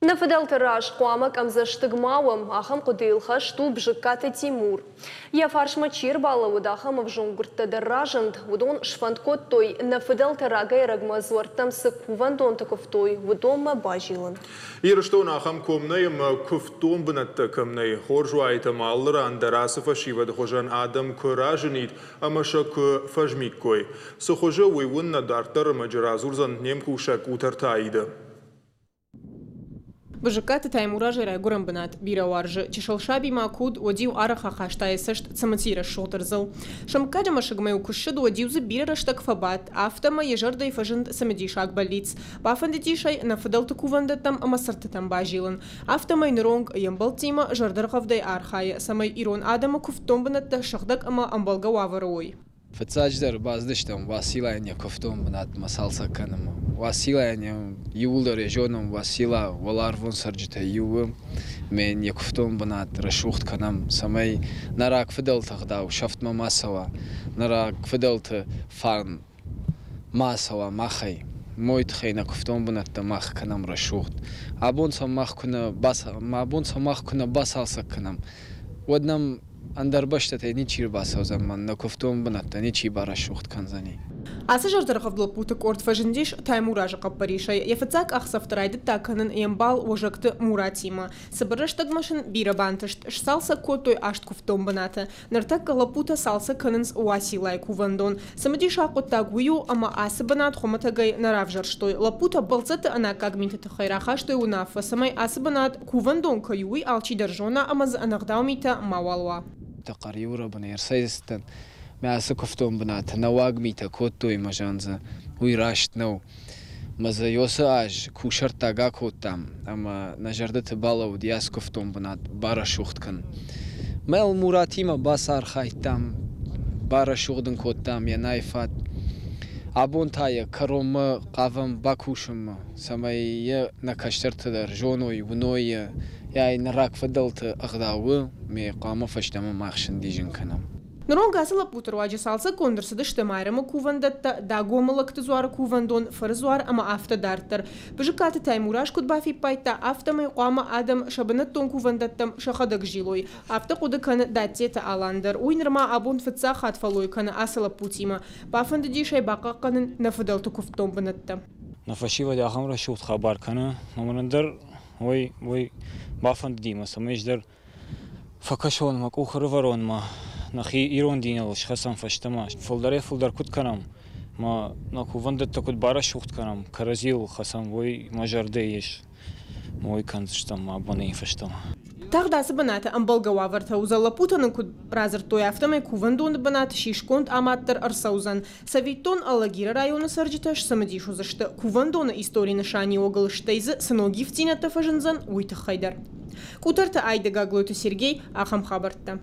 Нӕ фыдӕлты раз хъуамӕ къӕмдзӕстыг ма уӕм, ахӕм хъуыдыйыл хӕст у Бзыккаты Тимур. Йӕ фарсмӕ чи ӕрбалӕууыд, ахӕм ӕвзонг гуырдтӕ дӕр разынд. Уыдон сфӕнд кодтой, нӕ фыдӕлтӕ рагӕй-ӕрӕгмӕ дзуӕрттӕм цы кувӕндонты куывтой, уыдонмӕ базилын. Ирыстоны ахӕм ком нӕй ӕмӕ куывддон бынӕттӕ кӕм нӕй. Хорз уаид ӕмӕ алы ран дӕр ацы фӕсивӕды хуызӕн адӕм куы разынид ӕмӕ сӕ куы фӕзмиккой. Цы хуызы, уый уын нӕ дарддӕры ӕрмӕджы радзурдзӕн не мкусӕг Къутӕрты Аидӕ. Бызыккаты Таймуразы райгуырӕн бынат бирӕ уарзы. Чысыл саби ма куы уыд, уӕд-иу арӕх ахаста йӕ цӕст Цымытийы рӕсугъд ӕрдзыл. Сӕ мыггаджы мӕсыгмӕ-иу куы ссыд, уӕд-иу дзы бирӕ рӕстӕг фӕбадт, афтӕмӕй йӕ зӕрдӕйы фӕзынд цымыдисаг бӕллиц. Бафӕндыдис ӕй нӕ фыдӕлты кувӕндӕттӕм ӕмӕ цыртытӕм базилын. Афтӕмӕй ныронг йе мбӕлттимӕ зӕрдӕргъӕвдӕй архайы, цӕмӕй ирон адӕмы куывддон бынӕттӕ сыгъдӕг ӕмӕ ӕмбӕлгӕ уавӕры уой. Фыццаджыдӕр бацыдыстӕм Уациллайӕн йӕ куывдон бынатмӕ цалцӕг кӕнынмӕ. Уациллайӕн йӕ иууылдӕр йӕ зонӕм, Уацилла уӕларвон цӕрджытӕй иу у ӕмӕ йын йӕ куывдон бынат рӕсугъд кӕнӕм, цӕмӕй нӕ рагфыдӕлты ӕгъдау сӕфтмӕ ма цӕуа, нӕ рагфыдӕлты фарн ма ацӕуа махӕй. Мой тыххӕй нӕ куывдон бынӕттӕ мах кӕнӕм рӕсугъд. Абон сӕ мах куы нӕ абон сӕ мах куы нӕ бацалцӕг кӕнӕм, уӕд нӕм ӕндӕр бӕстӕтӕй ничи ӕрбацӕудзӕн мӕн нӕ куывдон бынӕттӕ ничи барӕсугъд кӕндзӕни. Ацы зӕрдӕргъӕвд лӕппуты къорд фӕзындис Таймуразы хъӕппӕрисӕй. Йӕ фыццаг къахдзӕфты райдыдта кӕнын йе мбал Уазӕгты Муратимӕ. Цыбыр рӕстӕгмӕ сын бирӕ бантыст. Сцалцӕг кодтой аст куывддон бынаты. Ныртӕккӕ лӕппутӕ цалцӕг кӕнынц Уациллайы кувӕндон. Цымыдисаг хъуыддаг уый у, ӕмӕ ацы бынат хуымӕтӕгӕй нӕ равзӕрстой. Лӕппутӕ бӕлццӕтты ӕнаккаг миты тыххӕй рахастой уынаффӕ, цӕмӕй ацы бынат кувӕндон кӕй у, уый алчидӕр зона ӕмӕ дзы ӕнӕгъдау митӕ мауал уа. Хъӕриуы рӕбынӕй ӕрцӕйцыдтӕн. Мӕ ацы куывдон бынаты нӕуӕг митӕ кодтой ӕмӕ зӕгъын дзы уый раст нӕу. Мӕ дзы ёцы аз кусӕрттаг акодтам ӕмӕ нӕ зӕрдӕты балӕууыди ацы куывдон бынат барӕсугъд кӕн. Мӕ Муратимӕ бацархайдтам, барӕсугъд ын кодтам йӕ найфат. Абон та йӕ кӕронмӕ хъавӕм бакусынмӕ, цӕмӕй йӕ нӕ кӕстӕртӕ дӕр зоной, уыной йӕ, йӕ нӕ рагфыдӕлты ӕгъдау у, ме хъуамӕ фӕстӕмӕ мах сӕндидзын кӕнӕм. Ныронг ацы лӕппуты руаджы цалцӕггонд ӕрцыдысты Майрӕмы кувӕндӕттӕ, Дагомы лӕгты дзуары кувӕндон, Фыры дзуар ӕмӕ афтӕ дарддӕр. Бызыккаты Таймураз куыд бафиппайдта, афтӕмӕй хъуамӕ адӕм сӕ бынӕттон кувӕндӕттӕм сӕхӕдӕг зилой. Афтӕ хъуыды кӕны Дадтеты Алан дӕр. Уый нырма абон фыццаг хатт фӕллой кӕны ацы лӕппутимӕ. Бафӕндыдис ӕй бахъахъхъӕнын нӕ фыдӕлты куывддон бынӕттӕ. Нӕ фӕсивӕд ахӕм рӕсугъд хабар кӕны, ӕмӕ нын дӕр уый, уый бафӕндыди мӕ, цӕмӕй ӕз дӕр фӕкӕсон мӕ къух ӕрывӕрон мӕ нӕхи ирон диныл схӕцӕм фӕстӕмӕ. Фылдӕрӕй-фылдӕр куыд кӕнӕм, мӕ нӕ кувӕндӕттӕ куыд барӕсугъд кӕнӕм, кӕрӕдзийыл хӕцӕм, уый мӕ зӕрдӕйы ис. Уый кӕндзыстӕм абонӕй фӕстӕмӕ. Тагъд ацы бынаты ӕмбӕлгӕ уавӕртӕ уыдзӕн лӕппутӕ нын куыд радзырдтой, афтӕмӕй кувӕндоны бынат сисгонд амад дӕр ӕрцӕудзӕн. Цӕвиттон, Алагиры районы цӕрджытӕ сцымыдис уыдзысты кувӕндоны историйы нысаниуӕгыл, стӕй дзы цы ног ивддзинӕдтӕ фӕзындзӕн, уый тыххӕй дӕр. Къутӕрты Айдӕг Гаглойты Сергей, ахӕм хабӕрттӕ.